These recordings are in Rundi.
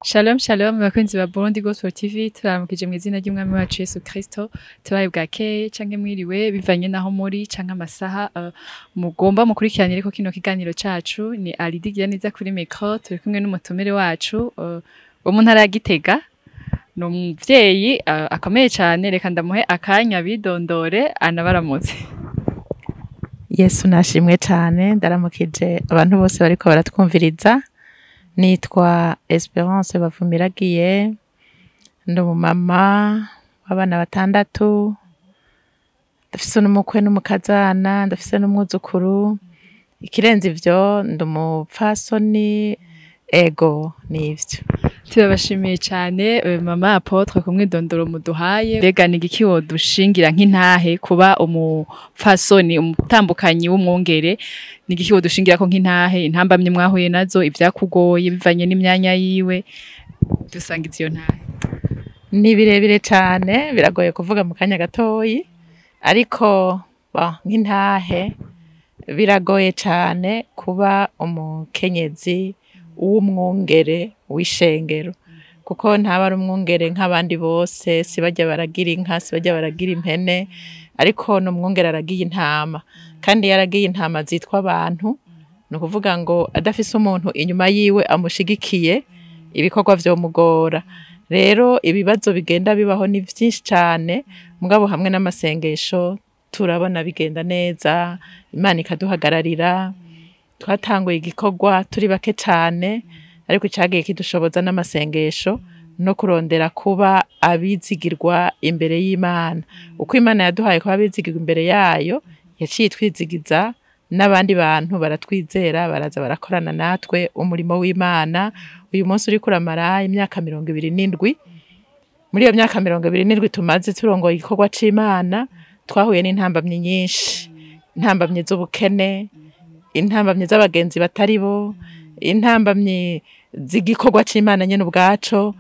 Shalom shalom bakunzi ba Burundi Gospel TV, turamukije mu izina ry'Umwami wacu Yesu Kristo. Tubaye bwakeye canke mwiriwe bivanye naho muri canke amasaha mugomba mukurikiranire ko kino kiganiro cacu. Ni Alidigira neza kuri micro, turi kumwe n'umutumire wacu wo mu ntara ya Gitega. Ni umuvyeyi akomeye cane. Reka ndamuhe akanya bidondore anabaramutse. Yesu nashimwe cane. Ndaramukije abantu bose bariko baratwumviriza. Nitwa Esperance Bavumiragiye, ndi umumama w'abana batandatu, ndafise n'umukwe n'umukazana, ndafise n'umwuzukuru. Ikirenze ivyo, ndi umupfasoni. Ego, nivyo. Turabashimiye cyane mama apôtre ku mwidondoro muduhaye. Mbega ni igiki wodushingira nk'intahe kuba umupfasoni, umutambukanyi w'umwungere? Ni igiki wodushingira ko nk'intahe, intambamye mwahuye nazo, ivyakugoye bivanye n'imyanya yiwe? Dusangiza iyo ntahe. Ni birebire cane, biragoye kuvuga mu kanya gatoyi, ariko nk'intahe, biragoye cane kuba umukenyezi w'umwungere w'ishengero, kuko ntaba ari umwungere nk'abandi bose. Si barya baragira inka, si barya baragira impene, ariko ni umwungere aragiye intama, kandi iyo aragiye intama zitwa abantu, ni ukuvuga ngo adafise umuntu inyuma yiwe amushigikiye, ibikorwa vyomugora. Rero ibibazo bigenda bibaho ni vyinshi cane, mugabo hamwe n'amasengesho turabona bigenda neza, Imana ikaduhagararira. Twatanguye igikorwa turi bake cane, ariko icagiye kidushoboza n'amasengesho no kurondera kuba abizigirwa imbere y'Imana. Uko Imana yaduhaye kuba abizigirwa imbere yayo, yaciye itwizigiza n'abandi bantu, baratwizera, baraza barakorana natwe umurimo w'Imana. Uyu munsi uriko uramara imyaka 27. Muri iyo myaka 27 tumaze turongoye igikorwa c'Imana, twahuye n'intambamyi nyinshi: intambamyi z'ubukene, intambamyi z'abagenzi batari bo, intambamyi z'igikorwa c'Imana nyene ubwaco.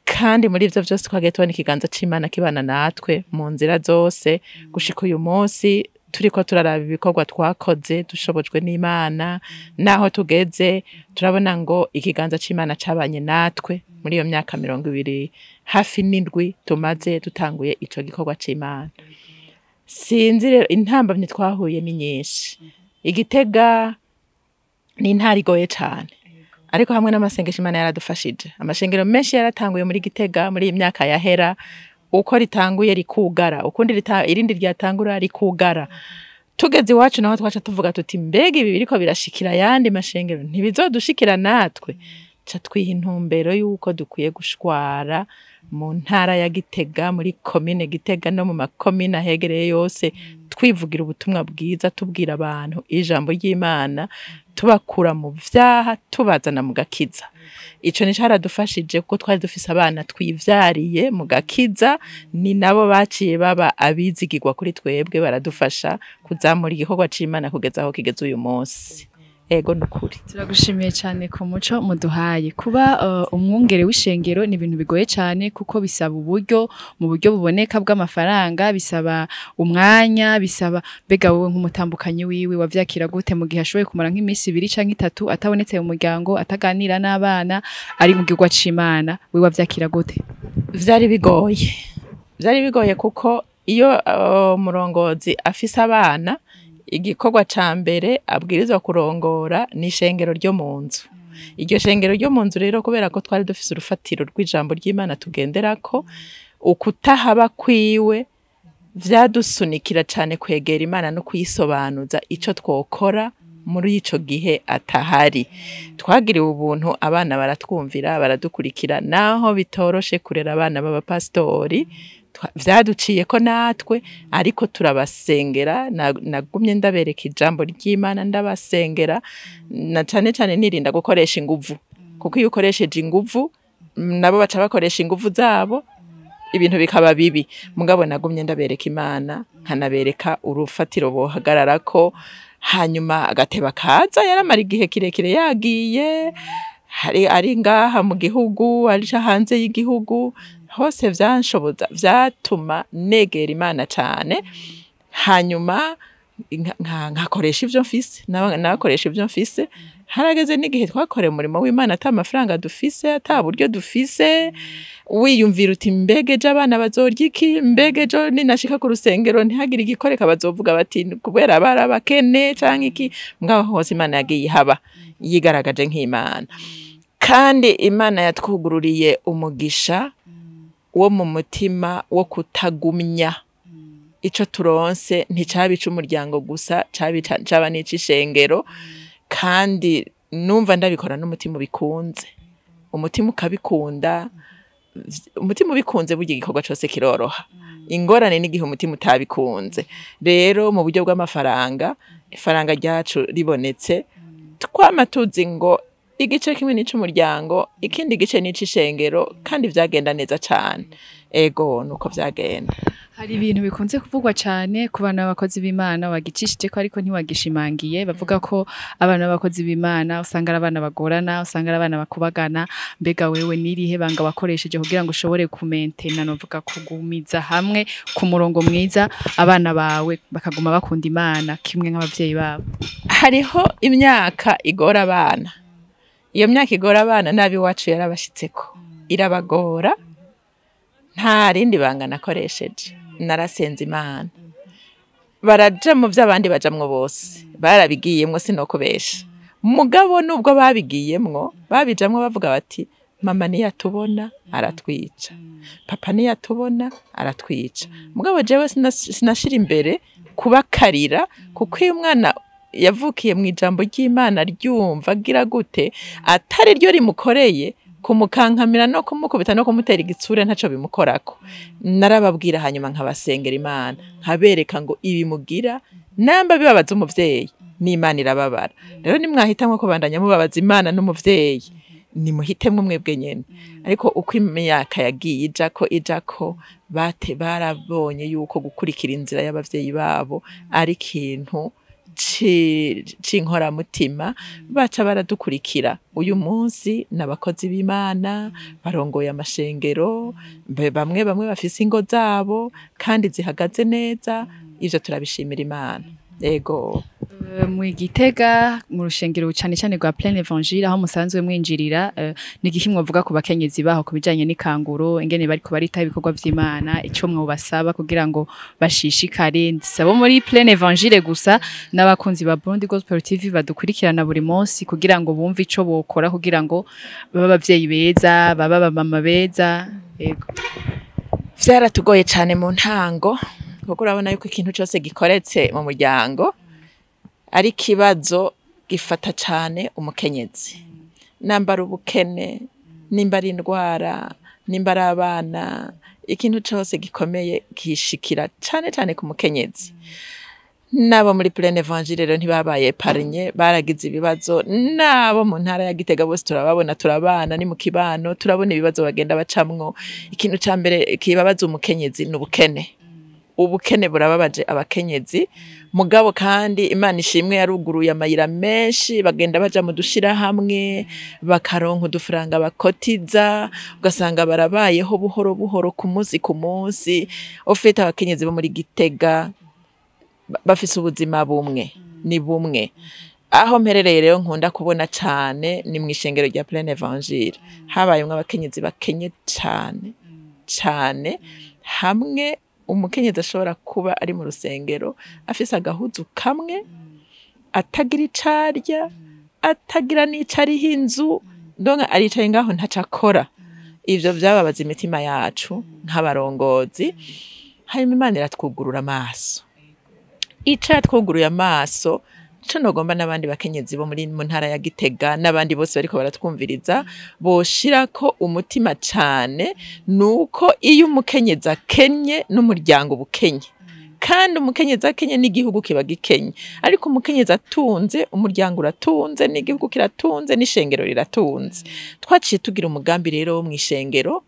Kandi muri ivyo vyose twagiye tubona ikiganza c'Imana kibana natwe mu nzira zose gushika uyu munsi. Turiko turaraba ibikorwa twakoze dushobojwe n'Imana naho tugeze, turabona ngo ikiganza c'Imana cabanye natwe muri iyo myaka 20 hafi n'indwi tumaze dutanguye ico gikorwa c'Imana. Sinzi rero, intambamyi twahuye ni nyinshi. Igitega ni intara igoye cane, ariko hamwe n'amasengesho Imana yaradufashije. Amashengero menshi yaratanguye muri Gitega muri iyi myaka yahera, uko ritanguye rikugara, ukundi irindi ryatangura rikugara. Tugeze iwacu naho twaca tuvuga tuti: "Mbega ibi biriko birashikira ayandi mashengero, ntibizodushikira natwe?" Ca twiha intumbero y'uko dukwiye gushwara mu ntara ya Gitega, muri komine Gitega no mu makomine ahegereye yose, twivugira ubutumwa bwiza, tubwira abantu ijambo ry'Imana, tubakura mu vyaha tubazana mu gakiza. Ico nico caradufashije, kuko twari dufise abana twivyariye mu gakiza. Ni nabo baciye baba abizigirwa kuri twebwe, baradufasha kuzamura igikorwa c'Imana kugeza aho kigeze uyu munsi. Ego, nukuri. Turagushimiye cyane ku muco muduhaye. Kuba umwungere w'ishengero ni ibintu bigoye cyane, kuko bisaba uburyo mu buryo buboneka bw'amafaranga, bisaba umwanya, bisaba. Mbega wowe nk'umutambukanyi wiwe wavyakira gute mu gihe ashoboye kumara nk'iminsi 2 canke 3 atabonetse mu muryango, ataganira n'abana, ari mu gikorwa c'Imana? Wewe wavyakira gute? Vyari bigoye, vyari bigoye, kuko iyo umurongozi afise abana, igikorwa ca mbere abwirizwa kurongora ni ishengero ryo mu nzu. Iryo shengero ryo mu nzu rero, kubera ko twari dufise urufatiro rw'ijambo ry'Imana tugenderako, ukutahaba kwiwe vyadusunikira cane kwegera Imana no kuyisobanuza ico twokora muri ico gihe atahari. Twagiriwe ubuntu, abana baratwumvira, baradukurikira, naho bitoroshe kurera abana b'abapasitori. Vyaduciye ko natwe, ariko turabasengera. Nagumye ndabereka ijambo ry'Imana, ndabasengera, na cane cane nirinda gukoresha inguvu, kuko iyo ukoresheje inguvu nabo baca bakoresha inguvu zabo, ibintu bikaba bibi. Mugabo nagumye ndabereka Imana, nkanabereka urufatiro bohagararako. Hanyuma agateba kaza, yaramara igihe kirekire yagiye, hari ari ngaha mu gihugu, ari hanze y'igihugu hose. Vyanshoboza, vyatuma negera Imana cane. Hanyuma Nkakoresha ivyo mfise, nakoresha ivyo mfise. Harageze n'igihe twakoreye umurimo w'Imana ata mafaranga dufise, ata buryo dufise. Wiyumvira uti: "Mbega ejo abana bazorya iki? Mbega ejo ninashika ku rusengero ntihagire igikoreka, bazovuga bati kubera bari abakene canke iki?" Mugabo hose Imana yagiye ihaba, yigaragaje nk'Imana, kandi Imana yatwugururiye umugisha wo mu mutima wo kutagumya. Ico turonse nticaba ic'umuryango gusa, caba n'ic'ishengero. Kandi numva ndabikora n'umutima ubikunze, umutima ukabikunda. Umutima ubikunze, burya igikorwa cose kiroroha. Ingorane n'igihe umutima utabikunze. Rero mu buryo bw'amafaranga, ifaranga ryacu ribonetse, twama tuzi ngo igice kimwe n'ic'umuryango, ikindi gice n'ic'ishengero, kandi vyagenda neza cane. Ego, nuko vyagenda. Hari ibintu bikunze kuvugwa cane ku bana b'abakozi b'Imana, wagicishije ko ariko ntiwagishimangiye. Bavuga ko abana b'abakozi b'Imana usanga ari abana bagorana, usanga ari abana bakubagana. Mbega wewe nirihe banga wakoresheje kugira ngo ushobore kumentena, novuga kugumiza hamwe ku murongo mwiza abana bawe, bakaguma bakunda Imana kimwe nk'abavyeyi babo? Hariho imyaka igora abana. Iyo myaka igora abana, nabi iwacu yarabashitseko, irabagora. Nta rindi banga nakoresheje, narasenze Imana. Baraja mu vy'abandi, bajamwo bose, barabigiyemwo, sinokubesha. Mugabo nubwo babigiyemwo, babijamwo bavuga bati: "Mama niyatubona aratwica, papa niyatubona aratwica." Mugabo jewe sinashira imbere kubakarira, kuko iyo umwana yavukiye mu ijambo ry'Imana, ryumva agira gute, atari ryo rimukoreye, kumukankamira no kumukubita no kumutera igitsure ntaco bimukorako. Narababwira, hanyuma nkabasengera Imana, nkabereka ngo ibi mugira namba bibabaza umuvyeyi, n'Imana irababara. Rero nimwahitamwo kubandanya mubabaza Imana n'umuvyeyi, nimuhitemwo mwebwe nyene. Ariko uko imyaka yagiye ijako, bate barabonye yuko gukurikira inzira y'abavyeyi babo ari ikintu c'inkoramutima, baca baradukurikira. Uyu munsi n'abakozi b'Imana, barongoye amashengero, bamwe bamwe bafise ingo zabo kandi zihagaze neza. Ivyo turabishimira Imana, ego. Mu Gitega, mu rushengero cane cane rwa Plein Évangile, aho musanzwe mwinjirira, ni igiki mwovuga ku bakenyezi baho ku bijanye n'ikanguro, ingene bariko baritaho ibikorwa vy'Imana, ico mwobasaba kugira ngo bashishikare? Sabo muri Plein Évangile gusa, n'abakunzi ba Burundi Gospel TV badukurikirana buri munsi, kugira ngo bumve ico bokora kugira ngo babe abavyeyi beza, babe abamama beza. Ego. Vyaratugoye cane mu ntango, kuko urabona yuko ikintu cose gikoretse mu muryango ari ikibazo gifata cane umukenyezi. Namba ari ubukene, nimba ari indwara, nimba ari abana, ikintu cose gikomeye gishikira cane cane ku mukenyezi. N'abo muri Plein Évangile rero ntibabaye épargnés, baragize ibibazo. N'abo mu ntara ya Gitega bose turababona, turabana, ni mu kibano, turabona ibibazo bagenda bacamwo. Ikintu ca mbere kibabaza umukenyezi ni ubukene. Ubukene burababaje abakenyezi. Mugabo kandi Imana ishimwe, yaruguruye amayira menshi, bagenda baja mu dushirahamwe, bakaronka udufaranga bakotiza, ugasanga barabayeho buhoro buhoro, ku munsi ku munsi. Ufite abakenyezi bo muri Gitega bafise ubuzima bumwe, ni bumwe. Aho mperereye rero nkunda kubona cane ni mw'ishengero rya Plein Évangile. Habayemwo abakenyezi bakenye cane cane, hamwe umukenyezi ashobora kuba ari mu rusengero afise agahuzu kamwe, atagira icarya, atagira n'ico ariha inzu, donc aricaye ngaho ntaco akora. Ivyo vyababaza imitima yacu nk'abarongozi. Hanyuma Imana iratwugurura amaso. Ico yatwuguruye amaso, ico nogomba n'abandi bakenyezi bo muri mu ntara ya Gitega n'abandi bose bariko baratwumviriza boshirako umutima cane, nuko iyo umukenyezi akenye, n'umuryango ubukenye, kandi umukenyezi akenye n'igihugu kiba gikenye. Ariko umukenyezi atunze, umuryango uratunze, n'igihugu kiratunze, n'ishengero riratunze. Twaciye tugira umugambi rero wo mw'ishengero,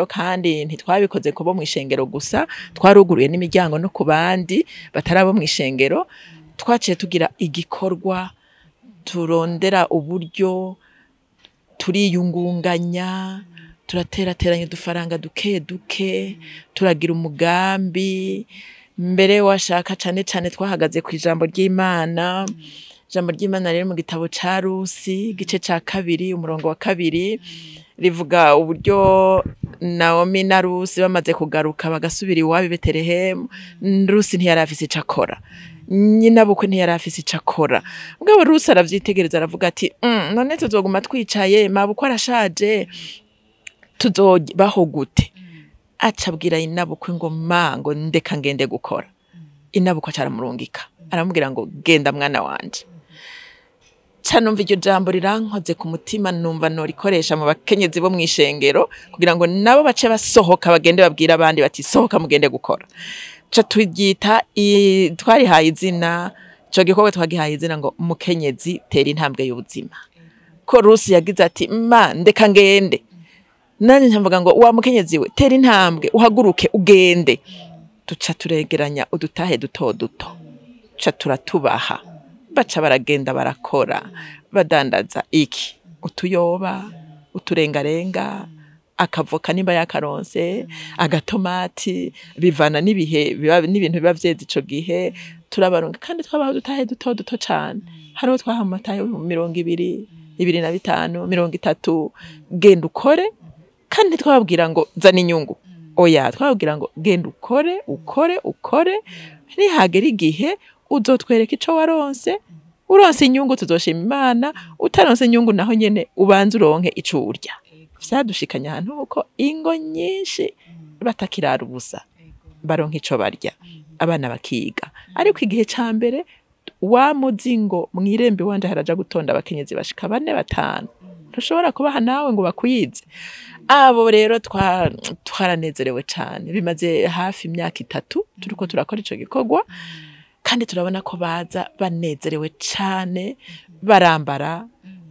kandi ntitwabikoze kubo mw'ishengero gusa, twaruguruye n'imiryango no ku bandi batari abo mw'ishengero. Twaciye tugira igikorwa, turondera uburyo, turiyungunganya, turaterateranya udufaranga duke duke, turagira umugambi. Mbere washaka cane cane twahagaze ku ijambo ry'Imana. Ijambo ry'Imana riri mu gitabo ca Rusi, igice ca 2 umurongo wa 2, rivuga uburyo Naomi na Rusi bamaze kugaruka bagasubira iwabo i Betelehemu. Rusi ntiyari afise ico akora, nyina bukwe ntiyari afise ico akora. Mugabo Rusi aravyitegereza, aravuga ati none tuzoguma twicaye, mabukwe arashaje, tuzobaho gute? Aca abwira inabukwe ngo ma, ngo ndeka ngende gukora. Inabukwe aca aramurungika, aramubwira ngo genda mwana wanje. Ca numva iryo jambo rirankoze ku mutima, numva norikoresha mu bakenyezi bo mw'ishengero kugira ngo nabo bace basohoka bagende babwira abandi bati sohoka mugende gukora. Ca turyita, twarihaye izina, ico gikorwa twagihaye izina ngo mukenyezi tera intambwe y'ubuzima. Ko Rusi yagize ati ma ndeka ngende, nanje nkavuga ngo wa mukenyezi we tera intambwe uhaguruke ugende. Duca turegeranya udutahe duto duto, ca turatubaha, baca baragenda barakora, badandaza iki utuyoba, uturengarenga, akavoka nimba yakaronse, agatomati, bivana n'ibihe n'ibintu biba vyeze ico gihe. Turabaronka kandi twabaha udutahe duto duto cane. Hariho twaha amatahe 20, 25, 30, genda ukore. Kandi twababwira ngo zana inyungu, oya, twababwira ngo genda ukore, ukore, ukore, nihagera igihe uzotwereka ico waronse. Uronse inyungu tuzoshima Imana, utaronse inyungu naho nyene ubanze uronke ico urya. Vyadushikanye ahantu huko ingo nyinshi batakirara ubusa, baronka ico barya, abana bakiga. Ariko igihe ca mbere wa muzingo mw'irembo iwanje haraja gutonda abakenyezi bashika 4 5, ntushobora kubaha nawe ngo bakwize. Abo rero twaranezerewe cane. Bimaze hafi imyaka 3 turiko turakora ico gikorwa, kandi turabona ko baza banezerewe cane, barambara,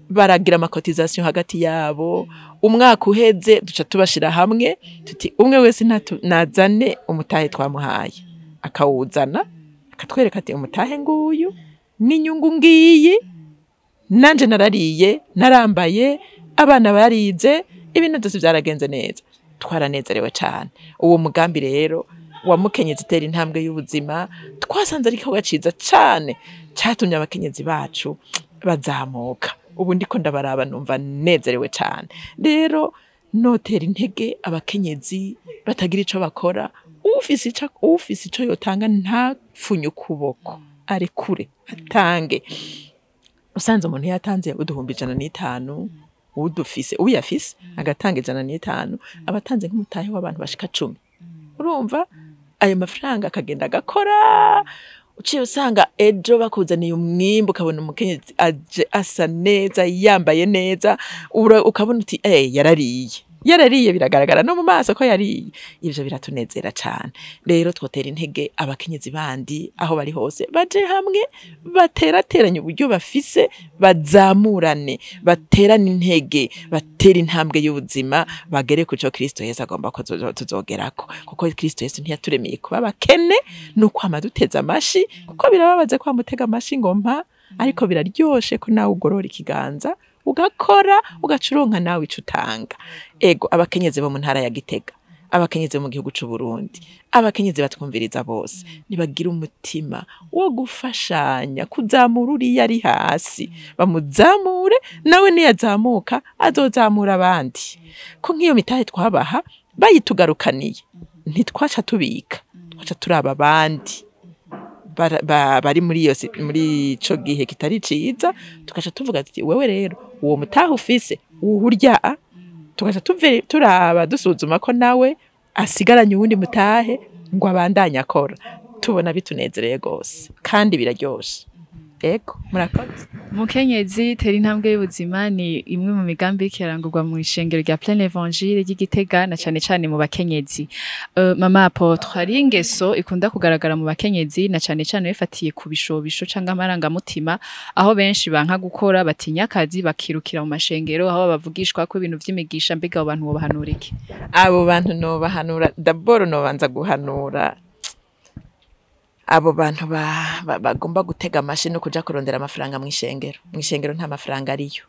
baragira amakotisation hagati yabo. Umwaka uheze duca tubashira hamwe tuti umwe wese nazane umutahe twamuhaye, akawuzana akatwereka ati umutahe nguyu n'inyungu ngiyi, nanje narariye, narambaye, abana barize, ibintu byose byaragenze neza. Twaranezerewe cane. Uwo mugambi rero wa mukenyezi tera intambwe y'ubuzima twasanze ari igikorwa ciza cane, catumye abakenyezi bacu bazamuka. Ubu ndiko ndabaraba numva nezerewe cane. Rero notera intege abakenyezi batagira ico bakora, ufise ico yotanga ntapfunye ukuboko, arekure atange. Usanze umuntu yatanze uduhumbi 105, udufise uyafise agatanga 105, abatanze nk'umutahe w'abantu bashika 10. Urumva ayo mafaranga akagenda agakora, uciye usanga ejo bakuzaniye umwimbu, ukabona umukenyezi aje asa neza, yambaye neza, ukabona uti yarariye, yarariye, biragaragara no mu maso ko yariye. Ivyo biratunezera cane. Rero twotera intege abakenyezi bandi aho bari hose, baje hamwe, baterateranye uburyo bafise, bazamurane, baterane intege, batera intambwe y'ubuzima, bagere ku co Kristo Yesu agomba ko tuzogerako. Kuko Kristo Yesu ntiyaturemeye kuba abakene, nuko duteza amashi, kuko birababaze kwa mutega amashi ngompa, ariko biraryoshe ko nawe ugorora ikiganza ugakora, ugacuronka nawe ico utanga. Ego abakenyezi bo mu ntara ya Gitega, abakenyezi bo mu gihugu c'u Burundi, abakenyezi batwumviriza bose, nibagira umutima wo gufashanya kuzamura uriya ari hasi, bamuzamure, nawe niyazamuka azozamura abandi. Ko nk'iyo mitahe twabaha bayitugarukaniye, ntitwaca tubika, twaca turaba abandi bari muri iyo muri ico gihe kitari ciza, tukaca tuvuga tuti wewe rero uwo mutahe ufise uwurya, tukaca turaba dusuzuma ko nawe asigaranye uwundi mutahe ngo abandanye akora. Tubona bitunezereye gose kandi biraryoshe. Ego, murakoze. Mukenyezi tera intambwe y'ubuzima ni imwe mu migambi ikirangurwa mu ishengero rya Plein Evangile ry'Igitega, na cane cane mu bakenyezi. Mama Apotre, hari ingeso ikunda kugaragara mu bakenyezi, na cane cane bifatiye ku bishobisho canke amarangamutima, aho benshi banka gukora, batinya akazi, bakirukira mu mashengero aho bavugishwa ko ibintu vy'imigisha. Mbega abo bantu wobahanura iki? Abo bantu nobahanura, d'abord nobanza guhanura abo bantu bagomba gutega amashi no kuja kurondera amafaranga mw'ishengero. Mw'ishengero nta mafaranga ariyo.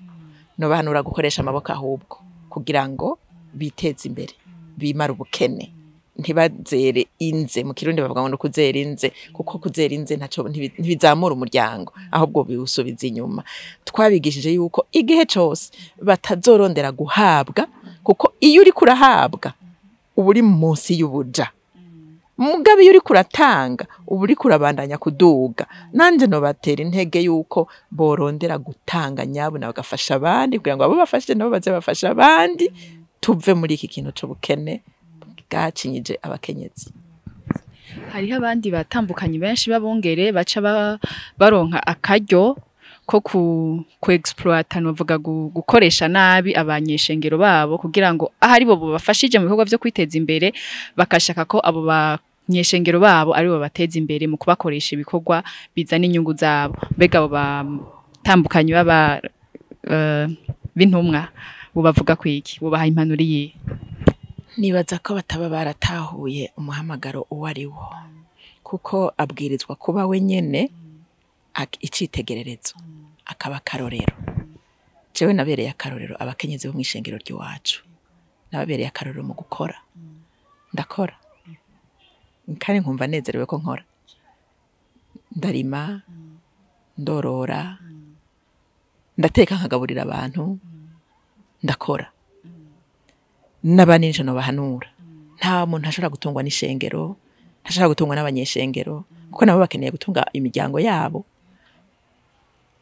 Nobahanura gukoresha amaboko ahubwo kugira ngo biteze imbere, bimare ubukene. Ntibazere inze. Mu Kirundi bavuga ngo no kuzera inze, kuko kuzera inze ntaco ntibizamura umuryango, ahubwo biwusubiza inyuma. Twabigishije yuko igihe cose batazorondera guhabwa, kuko iyo uriko urahabwa uba uri munsi y'ubuja, mugabe iyo uriko uratanga uba uriko urabandanya kuduga. Nanje nobatera intege yuko borondera gutanga nyabuna, bagafasha abandi, kugira ngo abo bafashije nabo baze bafasha abandi, tuve muri iki kintu c'ubukene bwacinyije abakenyezi. Hariho abandi batandukanye benshi b'abungere baca baronka akaryo ko ku exploiter, novuga gukoresha nabi abanyeshengero babo, kugira ngo ahari bo bafashije mu bikorwa vyo kwiteza imbere, bakashaka ko abo banyeshengero babo ari bo bateza imbere mu kubakoresha ibikorwa bizana inyungu zabo. Mbega abo batandukanye baba b'intumwa bubavuga kwiki? Bubaha impanuro iyihe? Nibaza ko bataba baratahuye umuhamagaro uwo ari wo, kuko abwirizwa kuba we nyene icitegererezo, akaba akarorero. Jewe nabereye akarorero abakenyezi bo mw'ishengero ry'iwacu, nababereye akarorero mu gukora. Ndakora kandi nkumva nezerewe ko nkora. Ndarima, ndorora, ndateka, nkagaburira abantu, ndakora. N'abandi nico nobahanura: nta muntu ashobora gutungwa n'ishengero, ntashobora gutungwa n'abanyeshengero, kuko nabo bakeneye gutunga imiryango yabo.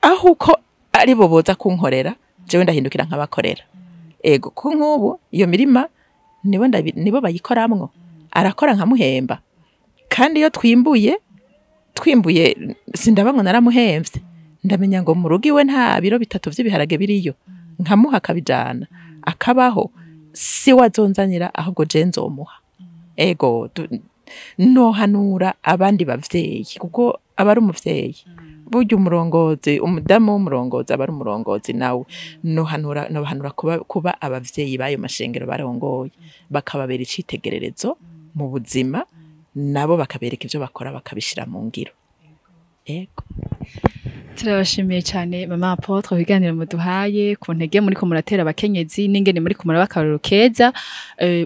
Aho uko ari bo boza kunkorera, jewe ndahindukira nkabakorera. Ego, ko nk'ubu iyo mirima nibo bayikoramwo, arakora nkamuhemba. Kandi iyo twimbuye sindaba ngo naramuhemvye, ndamenya ngo mu rugo iwe nta biro 3 vy'ibiharage biriyo, nkamuha akabijana, akabaho. Si we azonzanira, ahubwo je nzomuha. Ego, nohanura abandi bavyeyi, kuko aba ari umuvyeyi burya umurongozi, umudamu w'umurongozi aba ari umurongozi nawe. Nohanura kuba abavyeyi b'ayo mashengero barongoye, bakababera icitegererezo mu buzima, nabo bakabereka ivyo bakora, bakabishira mu ngiro. Ego. Turabashimiye cyane, mama apôtre, ibiganiro muduhaye ku ntege muri ko muratera abakenyezi n'ingene muri ko muraba akarorero keza,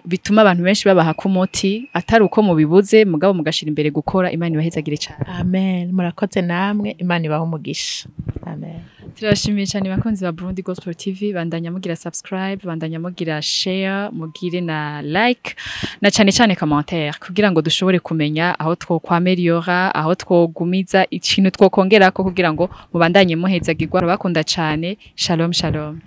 bituma abantu benshi babaha kumuti atari uko mubibuze, mugabo mugashira imbere gukora. Imana ibahezagire cyane. Amen. Murakoze namwe, Imana ibahe umugisha. Amen. Turabashimiye cyane, bakunzi ba Burundi Gospel TV. Bandanya mugira subscribe, bandanya mugira share, mugire na like, na cyane cyane commentaire, kugira ngo dushobore kumenya aho twokwaméliora, aho twogumiza, ikintu twokongerako, kugira ngo mubandanye muhezagirwa. Bakunda cyane. Shalom, shalom.